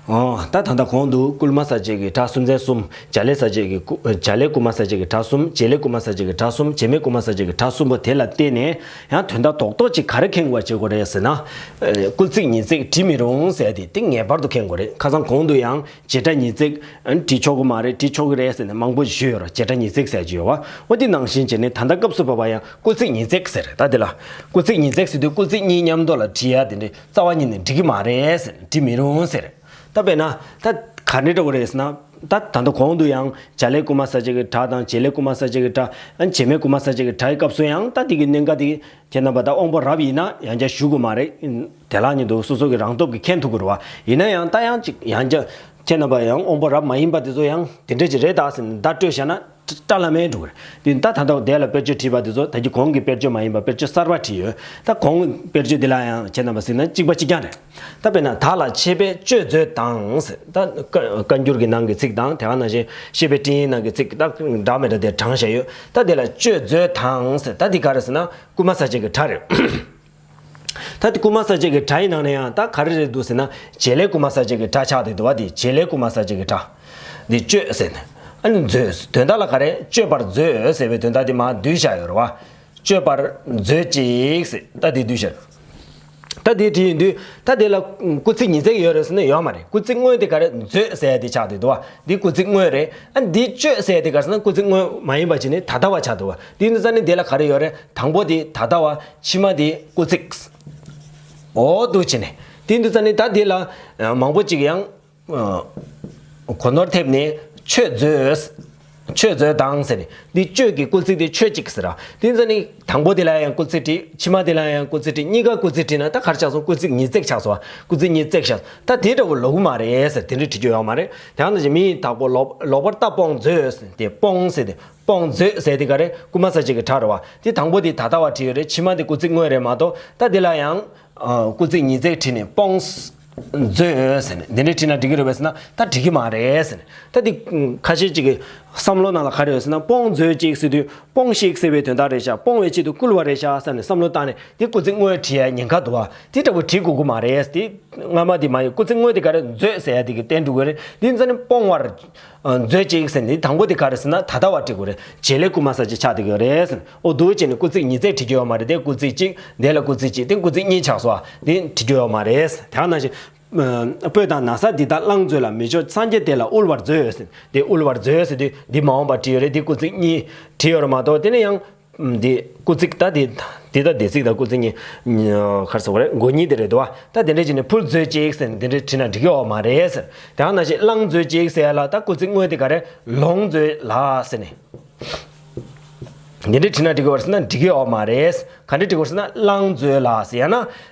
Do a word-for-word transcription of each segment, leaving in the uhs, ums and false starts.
ཨོ། ད་ད་ལྟ་གོང་དུ་བསྐུལ་མ་གསལ་བྱེད་ཀྱི་སྒྲ་སུམ་ཚན་གསུམ། བྱ་ལས་གསལ་བྱེད་ཀྱི་སྐུ་བྱ་ལས་བསྐུལ་མ་གསལ་བྱེད་ཀྱི་སྒྲ་གསུམ། བྱེད་ལས་བསྐུལ་མ་གསལ་བྱེད་ཀྱི་སྒྲ་གསུམ། བྱེད་མེད་བསྐུལ་མ་གསལ་བྱེད་ཀྱི་སྒྲ་གསུམ་པོ་དེ་ལ་བརྟེན་ནས་ཡང་དོན་དག་རྡོག་རྡོག་ཅིག་ག་རེ་མཁྱེན་དགོས་བྱེད་དགོས་རེད་ཟེར་ན། ཨ། སྐུལ་ཚིག་ཉིས་བརྩེགས་བྲི་མི་རུང་ཟེར་ཡ་དེ་དེ་ངེས་པར་དུ་མཁྱེན་དགོས་རེད། ཁ་སང་གོང་དུ་ཡང་བྱེད་སྒྲ་ཉིས་བརྩེགས་བྲི་ཆོག་གི་མ་རེད། བྲི་ཆོག་གི་རེད་ཟེར་ནས་མང་པོ་ཞུས་ཡོད་རེད། བྱེད་སྒྲ་ཉིས་བརྩེགས་ཟེར་གྱི་ཡོད་པ། འོ་དེ་ནང་བཞིན་བྱས་ནས་ད་ལྟ་སྐབས་སུ་བབ་པ་ཡང་སྐུལ་ཚིག་ཉིས་བརྩེགས་ཟེར། ད་དེ་ལ་སྐུལ་ཚིག་ཉིས་བརྩེགས་ཟེར་དུས་སྐུལ་ཚིག་གཉིས་མཉམ་དུ་ལ་བྲིས་ཡ་དེ་འདྲའི་རྩ་བ་ཉིད་ནས་འགྲིག་གི་མ་རེད་ཟེར། བྲི་མི་རུང་ཟེར། ད་དཔེར་ན་ད་ག་འདྲ་འདྲ་བོ་རེད་ཟེར་ན། ད་ད་ལྟ་གོང་དུ་ཡང་བྱ་ལས་བསྐུལ་མ་གསལ་བྱེད་ཀྱི་སྒྲ་དང་། བྱེད་ལས་བསྐུལ་མ་གསལ་བྱེད་ཀྱི་སྒྲ། བྱེད་མེད་བསྐུལ་མ་གསལ་བྱེད་ཀྱི་སྒྲ་ཡི་སྐབས་སུ་ཡང་ད་དེ་གི་གནད་འགག་དེ་ཁྱེད་རྣམ་པ་ད་དབང་པོ་རབ་ཡིན་ན་ཡང་བསྐྱར་ཞུ་དགོས་མ་རེད། དེ་ལ་ཉིད་དུ་སོ་སོ་གི་རང་སྟོབས་ཀྱིས་མཁྱེན་ཐུབ་ཀྱི་རེད་བ། ཡིན་ན་ཡང་ད་ཡང་ཅིག་ཡང་བསྐྱར་ཁྱེད་རྣམ་པ་ཡང་དབང་པོ་རབ་མ་ཡིན་པ་དེ་ཚོ་ཡང་དེ་འདྲ་ཅིག་རེད་ད་ཟེར་ནས་བརྡ་སྤྲོད་བཞག་ན་སྐྲག་ལ་མེད་འགྲོ་གི་རེད། དེ་ད་ད་ལྟ་དེ་ལ་དཔེར་བརྗོད་བྲིས་པ་དེ་ཚོ་ད་གི་གོང་གི་དཔེར་བརྗོད་མ་ཡིན་པ་དཔེར་བརྗོད་གསར་པ་བྲིས་ཡོད། ད་གོང་གི་དཔེར་བརྗོད་དེ་ལ་ཡང་ཁྱེད་རྣམ་པ་གཟིགས་ན་གཅིག་པ་གཅིག་རྐྱང་རེད། ད་དཔེར་ན་ད་ལ་ཆད་པས་གཅོད་མཛོད་དང་ཟེར། ད་བཀའ་བཀའ་འགྱུར་གྱི་ནང་གི་ཚིག་དང་། དེ་ག་ནང་བཞིན་བཤེས་པའི་སྤྲིངས་ཡིག་ནང་གི་ཚིག་ད་འདྲ་མི་འདྲ་དེ་དྲངས་བཞག་ཡོད། ད་དེ་ལ་གཅོད་མཛོད་དང་ཟེར། ད་འདི་ག་རེ་ཟེར་ན་བསྐུལ་མ་གསལ་བྱེད་ཀྱི་སྒྲ་རེད། ད་དེ་བསྐུལ་མ་གསལ་བྱེད་ཀྱི་སྒྲ་ཡི་ནང་ནས་ཡང་ད་ག་རེ་རེད་འདུག་ཟེར་ན། བྱེད་ལས་བསྐུལ་མ་གསལ་བྱེད་ཀྱི་སྒྲ་ཆགས་བསྡད་འདུག་བ། དེ་བྱེད་ལས་བསྐུལ་མ་གསལ་བྱེད་ཀྱི་སྒྲ། འདི་གཅོད་ཟེར་ནས། ཨ་ནི་མཛོད། དོན་དག་ལ་ག་རེ། གཅོད་པར་མཛོད་ཟེར་བའི་དོན་དག་དེ་མར་བསྡུས་བཞག་ཡོད་རེད་བ། གཅོད་པར་མཛོད་ཅིག་ཟེར། ད་དེ་བསྡུས་བཞག་ད་དེ་བྲིས་ཡོང་དུས་ད་དེ་ལ་སྐུལ་ཚིག་ཉིས་བརྩེགས་ཡོད་རེད་ཟེར་ན་ཡོད་མ་རེད། སྐུལ་ཚིག་དངོས་དེ་ག་རེ། མཛོད་ཟེར་ཡ་དེ་ཆགས་བསྡད་འདུག་བ། འདི་སྐུལ་ཚིག་དངོས་རེད། ཨ་འདི་གཅོད་ཟེར་ཡ་དེ་ག་རེ་ཟེར་ན་སྐུལ་ཚིག་དངོས་མ་ཡིན་པ་བྱས་ནས་ད་ལྟ་བ་ཆགས་འདུག་བ། དེ་ཡིན་དུས་ཙང་ནི་དེ་ལ་ག་རེ་ཡོད་རེད། དང་པོ་དེ་ད་ལྟ་བ། ཕྱི་མ་དེ་སྐུལ་ཚིག་འོ་འདུག་བྱས་ནས། དེ་ཡིན་དུས་ཙང་ནི་ད་དེ་ལ་མང་པོ་ཅིག་ཡང་གོ་ནོར་ཐེབས་ནས་གཅོད་མཛོད། གཅོད་མཛོད་དང་ཟེར་ནས། འདི་གཅོད་ཀྱི་སྐུལ་ཚིག་དེ་གཅོད་ཅིག་ཟེར་ར། དེ་ཡིན་ཙང་ནི་དང་པོ་དེ་ལ་ཡང་སྐུལ་ཚིག་བྲིས། ཕྱི་མ་དེ་ལ་ཡང་སྐུལ་ཚིག་བྲིས། གཉིས་ཀ་སྐུལ་ཚིག་བྲིས་ན་ད་ག་རེ་ཆགས་སོང་། སྐུལ་ཚིག་ཉིས་བརྩེགས་ཆགས་སོང་བ། སྐུལ་ཚིག་ཉིས་བརྩེགས་ཆགས། ད་དེ་འདྲ་བོ་ལོག་གི་མ་རེད་ཟེར། དེ་འདྲ་བྲི་རྒྱུ་ཡོད་མ་རེད། དེ་ཡང་ན་ཅིག་མི་ཡི་བདག་པོ་ལོག་ལོག་པར་ལྟ་སྤོང་མཛོད་ཟེར་ཏེ། སྤོང་ཟེར་ཏེ། སྤོང་མཛོད་ཟེར་དེ་ག་རེ། བསྐུལ་མ་གསལ་བྱེད་ཀྱི་སྒྲ་རེད་བ། དེ་དང་པོ་དེ་ད་ལྟ་བ་བྲིས་ཡོད་རེད། ཕྱི་མ་དེ་སྐུལ་ཚིག་དངོས་རེད་མ་གཏོགས། ད་དེ་ལ་ཡང་སྐུལ་ཚིག་ཉིས་བརྩེགས་བྲིས་ནས་སྤོང་མཛོད་ཟེར་ནས་འདི་འདྲ་བྲིས་ན་འགྲིག་གི་རེད་པས་ཟེར་ན། ད་འགྲིག་གི་མ་རེད་ཟེར་ནས། ད་དེ་ཁ་ཤས་ཅིག་གི་བསམ་བློ་ནང་ལ་ག་རེ་ཡོད་ཟེར་ན། སྤོང་མཛོད་ཅིག་ཟེར་དུས་སྤོང་ཞིག་ཟེར་བའི་དོན་དག་རེད་ཤག་སྤོང་བའི་ཆེད་དུ་བསྐུལ་བ་རེད་ཤག་བསམ་ནས་བསམ་བློ་བཏང་ནས་དེ་སྐུལ་ཚིག་དངོས་བྲིས་ཡ་ཉེན་ཁ་འདུག་བ། དེ་འདྲ་བོ་བྲིས་དགོས་ཀྱི་མ་རེད། དེ་སྔ་མ་དེ་མ་ཡིན། སྐུལ་ཚིག་དངོས་དེ་ག་རེ། མཛོད་ཟེར་ཡ་དེ་གི་བསྟན་འགྲོ་གི་རེད། དེ་ཡིན་ཙང་ནི་སྤོང་བར་མཛོད་ཅིག་ཟེར་ནས། དང་པོ་དེ་ག་རེ་ཟེར་ན་ད་ལྟ་བ་བྲིས་དགོས་རེད། བྱེད་ལས་བསྐུལ་མ་གསལ་བྱེད་ཆགས་བསྡད་ཀྱི་རེད་ཟེར་ནས། འོ་འདུག་བྱས་ནས་སྐུལ་ཚིག་ཉིས་བརྩེགས་བྲིས་རྒྱུ་ཡོད་མ་རེད། དེ་སྐུལ་ཚིག་གཅིག་དེ་ལ་སྐུལ་ཚིག་གཅིག་དེ་སྐུལ་ཚིག་གཉིས་ཆགས་སོང་བ། དེ་བྲིས་རྒྱུ་ཡོད་མ་རེད། དེ་ནང་བཞིན་སྤོས་དང་ན་བཟའ་འདི་དག་བླངས་མཛོད་ལ། མི་མཆོག་སངས་རྒྱས་དེ་ལ་དབུལ་བར་མཛོད་ཟེར། དེ་དབུལ་བར་མཛོད་ཟེར་དུས་འདི་མ་འོངས་པ་བྲིས་ཡོད་རེད། དེ་སྐུལ་ཚིག་གཉིས་བྲིས་ཡོད་རེད་མ་གཏོགས། དེ་ནས་ཡང་འདི་སྐུལ་ཚིག་ད་འདི་འདི་དང་འདི་ཚིག་དང་སྐུལ་ཚིག་གཉིས་ག་རེ་ཟེར་དགོས་རེད། མགོ་གཉིས་དེ་རེད་འདུག་བ། ད་དེ་འདྲ་བྱས་ནས་ཕུལ་མཛོད་ཅིག་ཟེར་ནས་དེ་འདྲ་བྲིས་ན་འགྲིག་གི་ཡོད་མ་རེད་ཟེར། དེ་ནང་བཞིན་བླངས་མཛོད་ཅིག་ཟེར་ཡ་ལ་ད་སྐུལ་ཚིག་དངོས་དེ་ག་རེ། ལོངས་མཛོད་ལ་ཟེར་ནས། འདི་འདྲ་བྲིས་ན་འགྲིག་གི་ཡོད་རེད་ཟེར་ན་འགྲིག་གི་ཡོད་མ་རེད། ག་འདྲ་འགྲིག་གི་ཡོད་རེད་ཟེར་ན་བླངས་མཛོད་ལ་ཟེར། ཡང་ན་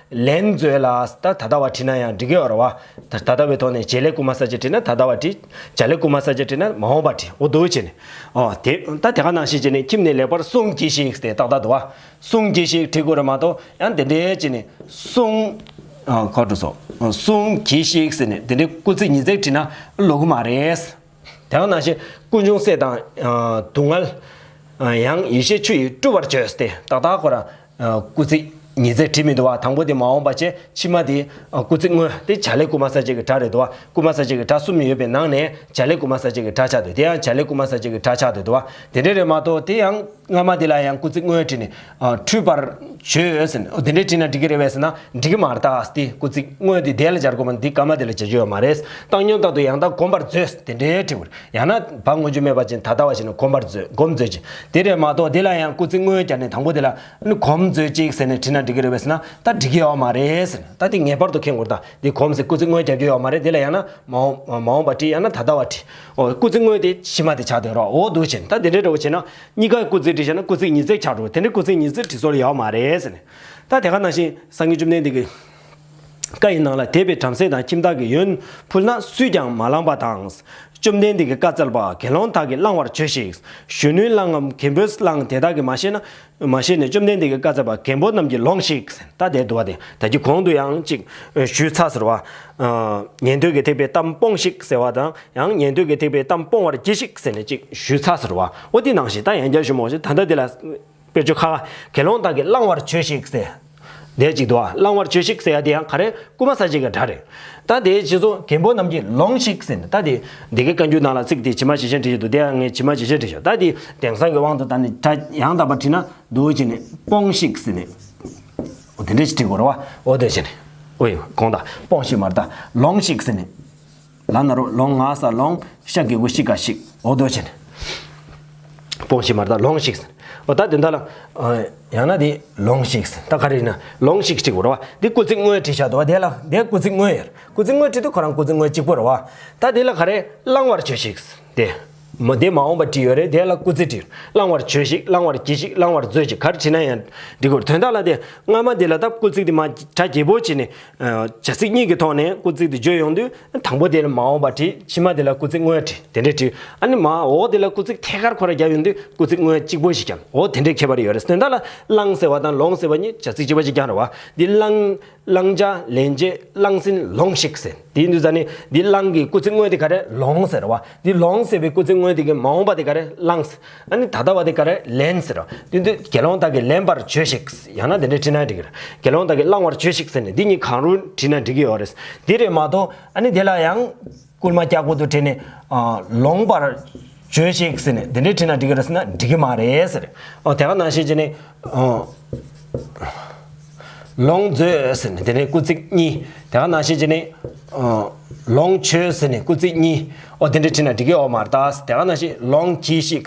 ལེན་མཛོད་ལ། ད་ད་ལྟ་བ་བྲིས་ན་ཡང་འགྲིག་གི་ཡོད་རེད་བ། ད་ད་ལྟ་བའི་ཐོག་ནས་བྱེད་ལས་བསྐུལ་མ་གསལ་བྱེད་བྲིས་ན་ད་ལྟ་བ་བྲིས། བྱ་ལས་བསྐུལ་མ་གསལ་བྱེད་བྲིས་ན་མ་འོངས་པ་བྲིས། འོ་འདུག་བྱས་ནས། ཨོ་དེ་ད་དེ་ག་ནང་བཞིན་བྱས་ནས་ཁྱིམ་ནས་ལེགས་པར་སྲུང་གྱིས་ཤིག་ཟེར་ཏེ་ཏག་ཏག་འདུག་བ། སྲུང་གྱིས་ཤིག་བྲིས་དགོས་རེད་མ་གཏོགས། ཡང་དེ་འདྲའི་བྱས་ནས་སྲུང་། ཨ། ག་འགྲོ་སོང་། སྲུང་གྱིས་ཤིག་ཟེར་ནས་དེ་འདྲའི་སྐུལ་ཚིག་ཉིས་བརྩེགས་བྲིས་ན་ལོག་གི་མ་རེད། དེ་ག་ནང་བཞིན་ཀུན་འབྱུང་སྲེད་དང་། ཨ། སྡུག་བསྔལ། ཨ། ཡང་ཡེ་ཤེས་ཆུ་ཡིས་བཀྲུ་བར་བྱོས་ཏེ་ཏག་ཏག་ཁོ་རང་། ཨ། སྐུལ་ཚིག་ཉིས་བརྩེགས་བྲིས་མི་འདུག་བ། དང་པོ་དེ་མ་འོངས་པ་བྱས། ཕྱི་མ་དེ། ཨ། སྐུལ་ཚིག་དངོས་དེ་བྱ་ལས་བསྐུལ་མ་གསལ་བྱེད་ཀྱི་སྒྲ་རེད་འདུག་བ། བསྐུལ་མ་གསལ་བྱེད་ཀྱི་སྒྲ་གསུམ་ཡོད་པའི་ནང་ནས་བྱ་ལས་བསྐུལ་མ་གསལ་བྱེད་ཀྱི་སྒྲ་ཆགས་འདུག་དེ་ཡང་བྱ་ལས་བསྐུལ་མ་གསལ་བྱེད་ཀྱི་སྒྲ་ཆགས་འདུག་འདུག་བ། དེ་འདྲ་རེད་མ་གཏོགས་དེ་ཡང་སྔ་མ་དེ་ལ་ཡང་སྐུལ་ཚིག་དངོས་བྲིས་ནས། ཨ། འཁྲུལ་པར་བྱོས་ཟེར་ནས། འོ་དེ་འདྲ་བྲིས་ན་འགྲིག་གི་རེད་པས་ཟེར་ན་འགྲིག་གི་མ་རེད། ད་དེ་སྐུལ་ཚིག་དངོས་དེ་དེ་ལ་སྦྱར་དགོས་མ། འདི་སྐར་མ་དེ་ལ་སྦྱར་རྒྱུ་ཡོད་མ་རེད། བཏང་སྙོམས་ལྟར་དུ་ཡང་དག་བསྒོམ་པར་མཛོད་དེ་འདྲའི་བྲིས་དགོས་རེད། ཡང་ན་བ་མངོན་གྱུར་སྨྲས་པ་ཅན་ད་ལྟ་བ་ཞིག་ནས་བསྒོམ་པར་མཛོད། བསྒོམ་མཛོད་ཅིག་དེ་རེད་མ་གཏོགས་དེ་ལ་ཡང་སྐུལ་ཚིག་དངོས་སྦྱར་ནས་དང་པོ་དེ་ལ་ནི་སྒོམ་མཛོད་ཅིག་ཟེར་ནས་བྲིས་ན་འགྲིག་གི་རེད་པས་ཟེར་ན་ད་འགྲིག་གི་ཡོད་མ་རེད་ཟེར་ན། ད་དེ་ངེས་པར་དུ་མཁྱེན་དགོས་རེད། ད་དེ་སྒོམ་ཟེར་སྐུལ་ཚིག་དངོས་སྦྱར་རྒྱུ་ཡོད་མ་རེད། དེ་ལ་ཡང་ན་མ་འོངས་མ་འོངས་པ་བྲིས། ཡང་ན་ད་ལྟ་བ་བྲིས། འོ་སྐུལ་ཚིག་དངོས་དེ་ཕྱི་མ་དེ་ཆགས་བསྡད་རོགས། འོ་འདུག་བྱས་ནས་ད་དེ་འདྲའི་འདྲ་བོ་བྱས་ན་གཉིས་ཀ་སྐུལ་ཚིག་བྲིས་བྱས་ན་སྐུལ་ཚིག་ཉིས་བརྩེགས་ཆགས་འགྲོ། དེ་འདྲའི་སྐུལ་ཚིག་ཉིས་བརྩེགས་བྲིས་སྲོལ་ཡོད་མ་རེད་ཟེར་ནས། ད་དེ་ག་ནང་བཞིན་སངས་རྒྱས་བཅོམ་ལྡན་འདས་ཀྱི་བཀའ་ཡི་ནང་ལ། དད་པའི་བྲམ་ཟེ་དང་ཁྱིམ་བདག་གིས། ཡོན་ཕུལ་ན་སུས་ཀྱང་མ་བླངས་པ་དང་། བཅོམ་ལྡན་འདས་ཀྱིས་བཀའ་སྩལ་པ། དགེ་སློང་དག་གིས་བླང་བར་བྱོས་ཤིག་གཞོན་ནུས་བླང་ངམ་རྒན་པོས་བླང་། དེ་དག་གིས་མ་ཤེས་ན། མ་ཤེས་ནས། བཅོམ་ལྡན་འདས་ཀྱིས་བཀའ་སྩལ་པ། རྒན་པོ་རྣམས་ཀྱིས་ལོངས་ཤིག་ད་དེ་འདུག་བ། དེ་ད་ཅི་གོང་དུ་ཡང་ཅིག་ཞུས་ཚར་ཟེར་བ། ཉན་ཐོས་ཀྱི་ཐེག་པའི་གཏམ་སྤོངས་ཤིག་ཟེར་བ་དང་། ཡང་ཉན་ཐོས་ཀྱི་ཐེག་པའི་གཏམ་སྤོང་བར་གྱིས་ཤིག་ཟེར་ནས་ཅིག་ཞུས་ཚར་ཟེར་བ། འོ་དེ་ནང་བཞིན་ད་ཡང་བསྐྱར་ཞུ་མོ་ཞིག་ད་ལྟ་དེ་ལ། དཔེར་བརྗོད་ཁ། དགེ་སློང་དག་གིས་བླང་བར་བྱོས་ཤིག་ཟེར། དེ་གཅིག་འདུག་ཨ། བླང་བར་བྱོས་ཤིག་ཟེར་ཡ་དེ་ཡང་ག་རེ། བསྐུལ་མ་གསལ་བྱེད་ཀྱི་སྒྲ་རེད། ད་དེའི་རྗེས་སུ་རྒན་པོ་རྣམས་ཀྱིས་ལོངས་ཤིག་ཟེར་ནས། ད་དེ་འདི་གའི་བཀའ་འགྱུར་ནང་ལ་ཚིག་དེ་ཇི་མ་ཇི་བཞིན་བྲིས་ཀྱི་འདུག་དེ་ཡང་ངས་ཇི་མ་ཇི་བཞིན་བྲིས་ཤོག་ད་དེ་དེང་སང་གི་དབང་དུ་བཏང་ནས་སྒྲ་ཡང་དག་པ་བྲིས་ན་འདུག་བྱས་ནས་སྤོངས་ཤིག་ཟེར་ནས། འོ་དེ་འདྲ་ཞིག་བྲིས་དགོས་རེད་བ། འོ་དེ་བྱས་ནས། ཨོ་ཡ་དགོངས་དག་སྤོངས་ཤིག་མ་རེད་ད། ལོངས་ཤིག་ཟེར་ནས། ལ་ན་རོ་ལོང་ང་ས་ལོང་། ཤ་གི་གུ་ཤི་ག་ཤིག་འོ་དོ་བྱས་ནས། སྤོངས་ཤིག་མ་རེད་ད། ལོངས་ཤིག་ཟེར། འོ་ད་དེ་འདྲ་ལ། ཨ། ཡང་ན་དེ་ལོངས་ཤིག་ཟེར། ད་ག་རེ་ཡིན་ན་ལོངས་ཤིག་ཅིག་བོར་བ། འདི་སྐུལ་ཚིག་དངོས་བྲིས་བཞག་འདུག་བ། དེ་ལ་དེ་སྐུལ་ཚིག་དངོས་ཡོད། སྐུལ་ཚིག་དངོས་བྲིས་དུས་ཁོ་རང་སྐུལ་ཚིག་དངོས་གཅིག་པོ་རེད་བ། ད་དེ་ལ་ག་རེ། བླང་བར་བྱོས་ཤིག་ཟེར། དེ། མ་དེ་མ་འོངས་པ་བྲིས་ཡོད་རེད། དེ་ལ་སྐུལ་ཚིག་བྲིས། བླང་བར་བྱོས་ཤིག་བླང་བར་གྱིས་ཤིག་བླང་བར་མཛོད་ཅིག་ག་རེ་བྲིས་ན་ཡང་འགྲིག་གི་རེད། དོན་དག་ལ་དེ་སྔ་མ་དེ་ལ་ད་སྐུལ་ཚིག་དེ་མ་སྒྲ་རྒྱས་པོ་བྱས་ནས། བྱ་ཚིག་གཉིས་ཀྱི་ཐོག་ནས་སྐུལ་ཚིག་དེ་བརྗོད་ཡོང་དུས། དང་པོ་དེ་ལ་མ་འོངས་པ་བྲིས། ཕྱི་མ་དེ་ལ་སྐུལ་ཚིག་དངོས་བྲིས། དེ་འདྲས་བྲིས། ཨ་ནི་མ་འོག་དེ་ལ་སྐུལ་ཚིག་ཐད་ཀར་ཁོ་ར་བརྒྱབ་ཡོང་དུས་སྐུལ་ཚིག་དངོས་གཅིག་པོ་ཞིག་བརྒྱབ། འོ་དེ་འདྲས་ཁྱད་པར་ཡོད་རེད། དོན་དག་ལ་བླང་ཟེར་བ་དང་ལོངས་ཟེར་བ་གཉིས་བྱ་ཚིག་གཅིག་པ་གཅིག་རྐྱང་རེད་བ། འདི་བླང་། བླང་བྱ། ལན་བྱེད། བླངས་ཟིན་ལོངས་ཤིག་ཟེར། དེ་ཡིན་དུས་ཙ་ནི་འདི་བླང་གི་སྐུལ་ཚིག་དངོས་དེ་ག་རེ། ལོངས་ཟེར་བ། འདི་ལོངས་ཟེར་བའི་སྐུལ་ཚིག་དངོས་དེ་གི་མ་འོངས་པ་དེ་ག་རེ། བླངས། ཨ་ནི་ད་ལྟ་བ་དེ་ག་རེ། ལན་ཟེར་བ། དེ་དུས་དགེ་སློང་དག་གིས་ལེན་པར་བྱོས་ཤིག་ཡང་ན་དེ་འདྲས་བྲིས་ན་འགྲིག་གི་རེད། དགེ་སློང་དག་གིས་བླང་བར་བྱོས་ཤིག་ཟེར་ནས་འདི་གཉིས་གང་རུང་བྲིས་ན་འགྲིག་གི་ཡོད་རེད། འདི་རེད་མ་གཏོགས་ཨ་ནི་དེ་ལ་ཡང་སྐུལ་མ་ཀྱག་པོ་དུ་བྲིས་ནས། ཨ། ལོངས་པར་བྱོས་ཤིག་ཟེར་ནས་དེ་འདྲས་བྲིས་ན་འགྲིག་གི་རེད་ཟེར་ན་འགྲིག་གི་མ་རེད་ཟེར། ཨ། དེ་ག་ནང་བཞིན་བྱས་ནས། ཨ། ལོངས་མཛོད་ཟེར་ནས་དེ་ནས་སྐུལ་ཚིག་གཉིས། དེ་ག་ནང་བཞིན་བྱས་ནས། ཨ། ལོངས་སྤྱོད་ཟེར་ནས་སྐུལ་ཚིག་གཉིས། ཨོ་དེ་འདྲ་བྲིས་ན་འགྲིག་གི་ཡོད་མ་རེད་ད། དེ་ག་ནང་བཞིན་ལོངས་གྱིས་ཤིག་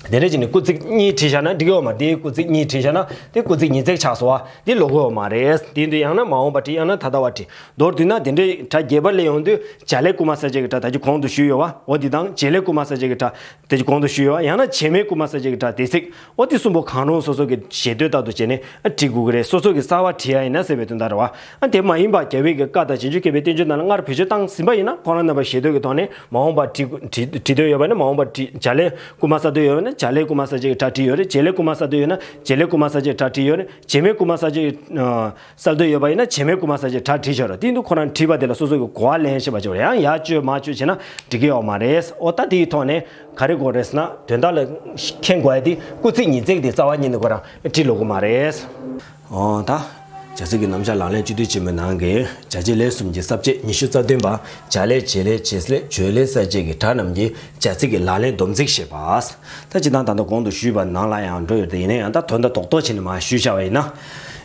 དེ་འདྲ་བྱས་ནས་སྐུལ་ཚིག་གཉིས་བྲིས་བཞག་ན་འགྲིག་གི་ཡོད་མ་རེད། དེའི་སྐུལ་ཚིག་གཉིས་བྲིས་བཞག་ན་དེ་སྐུལ་ཚིག་ཉིས་བརྩེགས་ཆགས་སོང་བ། དེ་ལོག་གི་ཡོད་མ་རེད། དེ་ཡིན་དུས་ཡང་ན་མ་འོངས་པ་བྲིས། ཡང་ན་ད་ལྟ་བ་བྲིས། མདོར་བསྡུས་ན་དེ་འདྲའི་སྒྲ་རྒྱས་པ་སླེབས་ཡོང་དུས་བྱ་ལས་སྐུལ་མ་གསལ་བྱེད་ཀྱི་སྒྲ་ད་ཅི་གོང་དུ་ཞུས་ཡོད་བ། འོ་འདི་དང་བྱེད་ལས་སྐུལ་མ་གསལ་བྱེད་ཀྱི་སྒྲ། དེ་གོང་དུ་ཞུས་ཡོད། ཡང་ན་བྱེད་མེད་སྐུལ་མ་གསལ་བྱེད་ཀྱི་སྒྲ་སྡེ་ཚིག་འོ་དེ་གསུམ་པོ་གང་རུང་སོ་སོ་གི་ཞེ་འདོད་ལྟར་དུ་བྱས་ནས་ཨ་བྲིས་དགོས་ཀྱི་རེད། སོ་སོ་གི་གསར་བ་བྲིས་ཡ་ཡིན་ན་ཟེར་བའི་དོན་དག་རེད་བ། ཨ་དེ་མ་ཡིན་པ་རྒྱལ་བའི་གི་བཀའ་དང་རྗེས་འཇུག་མཁས་པའི་བསྟན་བཅོས་ནང་ལ་སྔར་བེད་སྤྱོད་བཏང་ཟིན་པ་ཡིན་ན་ཁོ་རང་རྣམ་པ་ཞེ་འདོད་ཀྱི་ཐོག་ནས་མ་འོངས་པ་བྲིས་བྲིས་བྲིས་འདོད་ཡོད་པ་ཡིན་ན་མ་འོངས་པ་བྲིས། བྱ་ལས་སྐུལ་མ་གསལ་འདོད་ཡོད་པ་ཡིན་ན་བྱ་ལས་སྐུལ་མ་གསལ་བྱེད་ཀྱི་སྒྲ་བྲིས་ཡོད་རེད། བྱེད་ལས་སྐུལ་མ་གསལ་འདོད་ཡོད་ན་བྱེད་ལས་སྐུལ་མ་གསལ་བྱེད་ཀྱི་སྒྲ་བྲིས་ཡོད་རེད། བྱེད་མེད་སྐུལ་མ་གསལ་བྱེད་ཀྱི་ཨ། གསལ་འདོད་ཡོད་པ་ཡིན་ན་བྱེད་མེད་སྐུལ་མ་གསལ་བྱེད་སྒྲ་བྲིས་ཆོག་ར། དེ་ཡིན་དུས་ཁོ་རང་བྲིས་པ་དེ་ལ་སོ་སོ་གི་གོ་བ་ལེན་ཤེས་པ་ཆོག་ར། ཡང་ཡར་བཅོས་མར་བཅོས་བྱས་ན་འགྲིག་གི་ཡོད་མ་རེད། འོ་ད་དེའི་ཐོག་ནས་ག་རེ་དགོས་རེད་ཟེར་ན་དོན་དག་ལ་མཁྱེན་དགོས་ཡ་དེ་སྐུལ་ཚིག་ཉིས་བརྩེགས་དེ་རྩ་བ་ཉིད་ནས་ཁོ་རང་བྲིས་ལོག་གི་མ་རེད། འོ་ད། བྱ་ཚིག་གི་རྣམ་གཞག་ལག་ལེན་བཅུ་བདུན་ཅན་པའི་ནང་གི་བྱ་བྱེད་ལས་གསུམ་གྱི་ས་བཅད་ཉི་ཤུ་རྩ་བདུན་པ། བྱ་ལས་བྱེད་ལས་བྱེད་ལས་བརྗོད་ལས་གསལ་བྱེད་ཀྱི་སྒྲ་རྣམས་ཀྱི་བྱ་ཚིག་གི་ལག་ལེན་སྡོམ་ཚིག་ཞེས་པ། ད་སྤྱིར་བཏང་ད་ལྟ་གོང་དུ་ཞུས་པ་ནང་ལ་ཡང་འགྲོ་ཡོད་དེ་ཡིན་ན་ཡང་ད་དོན་དག་རྡོག་རྡོག་བྱས་ནས་མར་ཞུས་བཞག་པ་ཡིན་ན།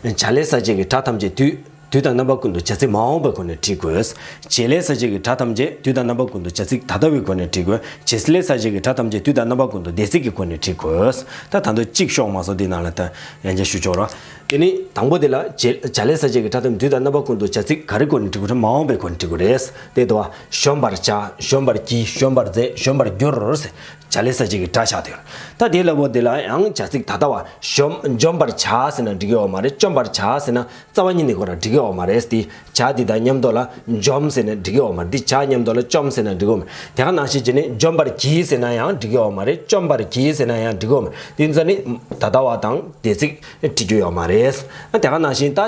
བྱ་ལས་གསལ་བྱེད་ཀྱི་སྒྲ་ཐམས་ཅད་དུས་དུས་དང་རྣམ་པ་ཀུན་ཏུ་བྱ་ཚིག་མ་འོངས་པའི་སྒོ་ནས་བྲིས་དགོས། བྱེད་ལས་གསལ་བྱེད་ཀྱི་སྒྲ་ཐམས་ཅད་དུས་དང་རྣམ་པ་ཀུན་ཏུ་བྱ་ཚིག་ད་ལྟ་བའི་སྒོ་ནས་བྲིས་དགོས། བྱེད་ལས་གསལ་བྱེད་ཀྱི་སྒྲ་ཐམས་ཅད་དུས་དང་རྣམ་པ་ཀུན་ཏུ་སྡེ་ཚིག་གི་སྒོ་ནས་བྲིས་དགོས། ད་ད་དུང་གཅིག་ཤོག་མ་སོང་འདི་ནང་ལ་ད་ཡང་བསྐྱར་ཞུ་ཆོག་ར། དེ་ནི་དང་པོ་དེ་ལ་བྱེད་བྱ་ལས་གསལ་བྱེད་ཀྱི་སྒྲ་ཐམས་དུས་དང་རྣམ་པ་ཀུན་ཏུ་བྱ་ཚིག་ག་རེ་སྒོ་ནས་འབྲི་དགོས་རེད། མ་འོངས་པའི་སྒོ་ནས་འབྲི་དགོས་རེད། དེ་དུ་བ། གཞོམ་པར་བྱ། གཞོམ་པར་གྱིས། གཞོམ་པར་མཛད། གཞོམ་པར་འགྱུར་ཟེར། བྱ་ལས་གསལ་བྱེད་ཀྱི་སྒྲ་ཆགས་དེ། ད་དེ་ལ་བོ་དེ་ལ་ཡང་བྱ་ཚིག་ད་ལྟ་བ། གཞོམ་འཇོམས་པར་བྱ་ཟེར་ན་འགྲིག་གི་ཡོད་མ་རེད། བཅོམ་པར་བྱ་ཟེར་ན་རྩ་བ་ཉིད་ནས་ཁོ་རང་འགྲིག་གི་ཡོད་མ་རེད། དེ་བྱ་དེ་དང་མཉམ་དུ་ལ་འཇོམས་ཟེར་ན་འགྲིག་གི་ཡོད་མ་རེད། དེ་བྱ་མཉམ་དུ་ལ་བཅོམ་ཟེར་ན་འགྲིག་གི་ཡོད་མ་རེད། དེ་ག་ནང་བཞིན་བྱས་ནས་འཇོམས་པར་གྱིས་ཟེར་ན་ཡང་འགྲིག་གི་ཡོད་མ་རེད། བཅོམ་པར་གྱིས་ཟེར་ན་ཡང་འགྲིག་གི་ཡོད་མ་རེད། དེ་ཚོ་ནི་ད་ལྟ་བ་དང་སྡེ་ཚིག་འགྲིག་རྒྱུ་ཡོད་མ་རེད། ཨ་དེ་ག་ནང་བཞིན་ད་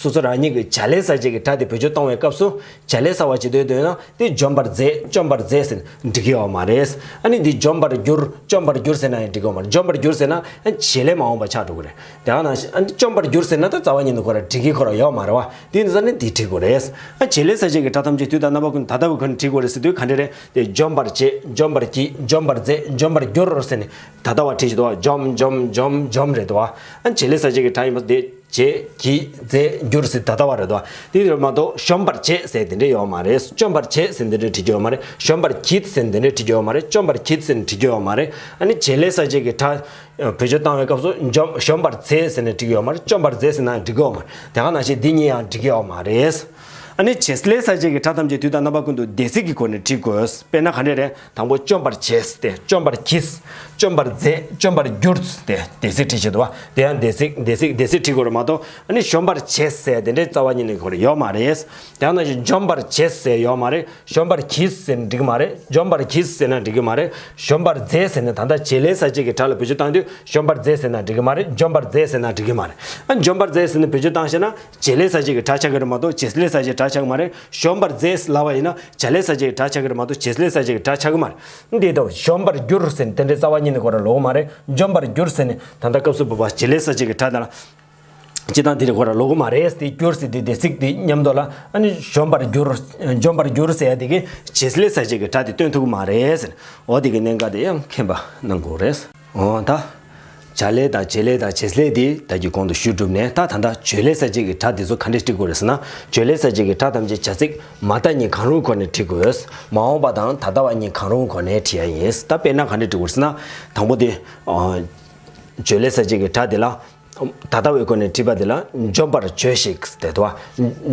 སོ་སོ་རང་ཉིད་ཀྱི་བྱ་ལས་གསལ་བྱེད་ཀྱི་སྒྲ་དེ་བེད་སྤྱོད་གཏོང་བའི་སྐབས་སུ་བྱ་ལས་གསལ་བ་བྱེད་འདོད་འདོད་ན་དེ་འཇོམས་པར་མཛད། བཅོམ་པར་མཛད་ཟེར་ན་འགྲིག་གི་ཡོད་མ་རེད། ཨ་ནི་འདི་འཇོམས་པར་འགྱུར། བཅོམ་པར་འགྱུར་ཟེར་ན་ཡང་འགྲིག་གི་ཡོད་མ་རེད། འཇོམས་པར་འགྱུར་ཟེར་ན་ཨ་བྱེད་ལས་མ་འོངས་པ་ཆགས་འགྲོ་གི་རེད། དེ་ག་ནང་བཞིན་ཨ་ནི་བཅོམ་པར་འགྱུར་ཟེར་ན་ད་རྩ་བ་ཉིད་ནས་ཁོ་རང་འགྲིག་གི་ཁོ་རང་ཡོད་མ་རེད་བ། དེ་ནི་ས་ནི་འདི་འགྲིག་དགོས་རེད། ཨ་བྱེད་ལས་གསལ་བྱེད་ཀྱི་སྒྲ་ཐམས་ཅད་དུས་དང་རྣམ་པ་ཀུན་ད་ལྟ་བའི་སྒོ་ནས་འགྲིག་དགོས་རེད་ཟེར་དུས་ག་འདྲ་རེད། དེ་འཇོམས་པར་བྱེད། འཇོམས་པར་གྱིས། འཇོམས་པར་མཛད། འཇོམས་པར་འགྱུར་ཟེར་ནས་ད་ལྟ་བ་བྲིས་བཞག་འདུག་བ། འཇོམས་འཇོམས་འཇོམས་འཇོམས་རེད་འདུག་བ། ཨ་བྱེད་ལས་གསལ་བྱེད་ཀྱི་སྒྲ་ཡིན་པ་དེ་བྱེད་ཀྱིས་མཛད་འགྱུར་ཟེར་ད་ལྟ་བ་རེད་འདུག་བ། དེ་རེད་མ་གཏོགས་གཞོམ་པར་བྱེད་ཟེར་དེ་འདྲ་ཡོད་མ་རེད། བཅོམ་པར་བྱེད་ཟེར་འདི་འདྲ་བྲིས་ཀྱི་ཡོད་མ་རེད། གཞོམ་པར་གྱིས་ཟེར་འདི་འདྲ་བྲིས་ཀྱི་ཡོད་མ་རེད། བཅོམ་པར་གྱིས་ཟེར་བྲིས་ཀྱི་ཡོད་མ་རེད། ཨ་ནི་བྱེད་ལས་གསལ་བྱེད་ཀྱི་སྒྲ་བེད་སྤྱོད་བཏང་བའི་སྐབས་སུ་འཇོམས་གཞོམ་པར་མཛད་ཟེར་ནས་བྲིས་ཀྱི་ཡོད་མ་རེད། བཅོམ་པར་མཛད་ཟེར་ན་འགྲིག་གི་ཡོད་མ་རེད། དེ་ག་ནང་བཞིན་འདི་གཉིས་ཡང་འགྲིག་གི་ཡོད་མ་རེད། ཨ་ནི་བྱེད་ལས་གསལ་བྱེད་ཀྱི་སྒྲ་ཐམས་ཅད་དུས་དང་རྣམ་པ་ཀུན་ཏུ་སྡེ་ཚིག་གི་སྒོ་ནས་བྲིས་དགོས། དཔེར་ན་ག་འདྲ་རེད། དང་པོ་བཅོམ་པར་བྱེད་སྟེ། བཅོམ་པར་གྱིས། བཅོམ་པར་མཛད། བཅོམ་པར་འགྱུར་ཏེ། སྡེ་ཚིག་བྲིས་བྱེད་དུ་བ། དེ་ཡང་སྡེ་ཚིག་སྡེ་ཚིག་སྡེ་ཚིག་བྲིས་དགོས་རེད་མ་གཏོགས་ཨ་ནི་གཞོམ་པར་བྱེད་ཟེར་དེ་འདྲའི་རྩ་བ་ཉིད་ནས་གོ་རེ་ཡོད་མ་རེད། དེ་ཡང་ན་བཞིན་འཇོམས་པར་བྱེད་ཟེར་ཡོད་མ་རེད། གཞོམ་པར་གྱིས་ཟེར་ན་འགྲིག་གི་མ་རེད། འཇོམས་པར་གྱིས་ཟེར་ན་འགྲིག་གི་མ་རེད། གཞོམ་པར་མཛད་ཟེར་ན་ད་ལྟ་བྱེད་ལས་གསལ་བྱེད་ཀྱི་སྒྲ་ལ་བེད་སྤྱོད་བཏང་དུས་གཞོམ་པར་མཛད་ཟེར་ན་འགྲིག་གི་མ་རེད། འཇོམས་པར་མཛད་ཟེར་ན་འགྲིག་གི་མ་རེད། ཨ་འཇོམས་པར་མཛད་ཟེར་ནས་བེད་སྤྱོད་བཏང་ཤེ་ན་བྱེད་ལས་གསལ་བྱེད་ཀྱི་སྒྲ་ཆགས་ཀྱི་རེད་མ་གཏོགས་བྱེད་ལས་གསལ་བྱེད་སྒྲ་ཆགས་ཀྱི་མ་རེད། གཞོམ་པར་མཛད་ལབ་པ་ཡིན་ན་བྱ་ལས་གསལ་བྱེད་ཀྱི་སྒྲ་ཆགས་ཀྱི་རེད་མ་གཏོགས་བྱེད་ལས་གསལ་བྱེད་ཀྱི་སྒྲ་ཆགས་ཀྱི་མ་རེད། འདི་ལྟ་བུ་གཞོམ་པར་འགྱུར་ཟེར་ནས་དེ་འདྲའི་རྩ་བ་ཉིད་ནས་ཁོ་རང་ལོག་གི་མ་རེད། འཇོམས་པར་འགྱུར་ཟེར་ནས་ད་ལྟ་སྐབས་སུ་བབ་པ་བྱེད་ལས་གསལ་བྱེད་ཀྱི་སྒྲ་དང་། སྤྱིར་བཏང་དེ་རིགས་ཁོ་ར་ལོག་གི་མ་རེད། དེ་འགྱུར་ཟེར་དུས་དེ་ཚིག་དེ་མཉམ་དུ་ལ་ཨ་ནི་འཇོམས་པར་འགྱུར། འཇོམས་པར་འགྱུར་ཟེར་ཡ་དེ་གི་བྱེད་ལས་གསལ་བྱེད་ཀྱི་སྒྲ་དེ་སྟོན་ཐུབ་ཀྱི་མ་རེད་ཟེར། འོ་དེ་གི་གནད་འགག་དེ་ཡང་མཁྱེན་པ་གནང་དགོས་རེད། འོ་ད། བྱ་ལས་དང་བྱེད་ལས་དང་བྱེད་ལས་དེ་ད་ཀྱི་གོང་དུ་ཞུས་གྲུབ་ནས། ད་ད་ལྟ་བརྗོད་ལས་གསལ་བྱེད་ཀྱི་སྒྲ་དེ་ཚོ་ག་འདྲས་འབྲི་དགོས་རེད་ཟེར་ན། བརྗོད་ལས་གསལ་བྱེད་ཀྱི་སྒྲ་ཐམས་ཅད་བྱ་ཚིག་མ་རྟགས་གཉིས་གང་རུང་སྒོ་ནས་འབྲི་དགོས། མ་འོངས་པ་དང་ད་ལྟ་བ་གཉིས་གང་རུང་སྒོ་ནས་འབྲི་ཡ་ཡིན། ད་དཔེར་ན་ག་འདྲས་འབྲི་དགོས་རེད་ཟེར་ན། དང་པོ་དེ། ཨ། བརྗོད་ལས་གསལ་བྱེད་ཀྱི་སྒྲ་དེ་ལ། ད་ལྟ་བའི་སྒོ་ནས་བྲིས་པ་དེ་ལ་འཇོམས་པར་བྱོས་ཤིག་དེ་དོ།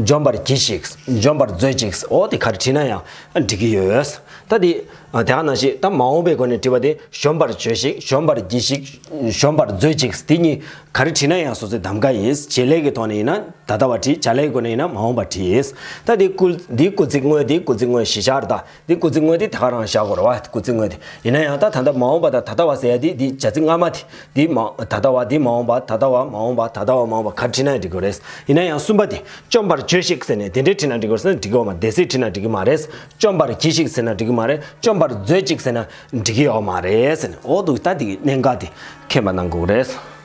འཇོམས་པར་གྱིས་ཤིག་འཇོམས་པར་མཛོད་ཅིག་འོ་དེ་ག་རེ་བྲིས་ན་ཡང་འགྲིག་གི་ཡོད། ད་དེ། དེ་ག་ནང་བཞིན་ད་མ་འོངས་པའི་སྒོ་ནས་བྲིས་པ་དེ་གཞོམ་པར་བྱོས་ཤིག་གཞོམ་པར་གྱིས་ཤིག་གཞོམ་པར་མཛོད་ཅིག་དེ་གཉིས་ག་རེ་བྲིས་ན་ཡང་སོ་སོའི་གདམ་ག་ཡིན། བྱེད་ལས་ཀྱི་ཐོག་ནས་ཡིན་ན་ད་ལྟ་བ་བྲིས། བྱ་ལས་ཀྱི་སྒོ་ནས་ཡིན་ན་མ་འོངས་པ་བྲིས། ད་དེ་སྐུལ་འདིའི་སྐུལ་ཚིག་དངོས་དེ་སྐུལ་ཚིག་དངོས་གཞི་བཞག་རེད་ད། འདི་སྐུལ་ཚིག་དངོས་དེ་དེ་ག་རང་བཞག་དགོས་རེད་བ། སྐུལ་ཚིག་དངོས་དེ་ཡིན་ན་ཡང་ད་ད་ལྟ་མ་འོངས་པ་དང་ད་ལྟ་བ་ཟེར་ཡ་དེ་འདི་བྱ་ཚིག་སྔ་མ་དེ། འདི་མ་ད་ལྟ་བ། འདི་མ་འོངས་པ། ད་ལྟ་བ་མ་འོངས་པ། ད་ལྟ་བ་མ་འོངས་པ་ག་བྲིས་ན་ཡང་འགྲིག་གི་རེད། ཡིན་ན་ཡང་གསུམ་པ་དེ་འཇོམས་པར་བྱོས་ཤིག་ཟེར་ནས་དེ་འདྲའི་བྲིས་ན་འགྲིག་གི་རེད་ཟེར་ན་འགྲིག་གི་ཡོད་མ་རེད། དེ་སྲིད་བྲིས་ན་འགྲིག་གི་མ་རེད། འཇོམས་པར་གྱིས་ཤིག་ཟེར་ན་འགྲིག་གི་མ་རེད། འཇོམས་པར་མཛོད་ཅིག་ཟེར་ན་འགྲིག་གི་ཡོད་མ་རེད་ཟེར་ནས། འོ་འདུག་ད་དེ་གི་གནད་འགག་དེ་མཁྱེན་པ་གནང་དགོས་རེད།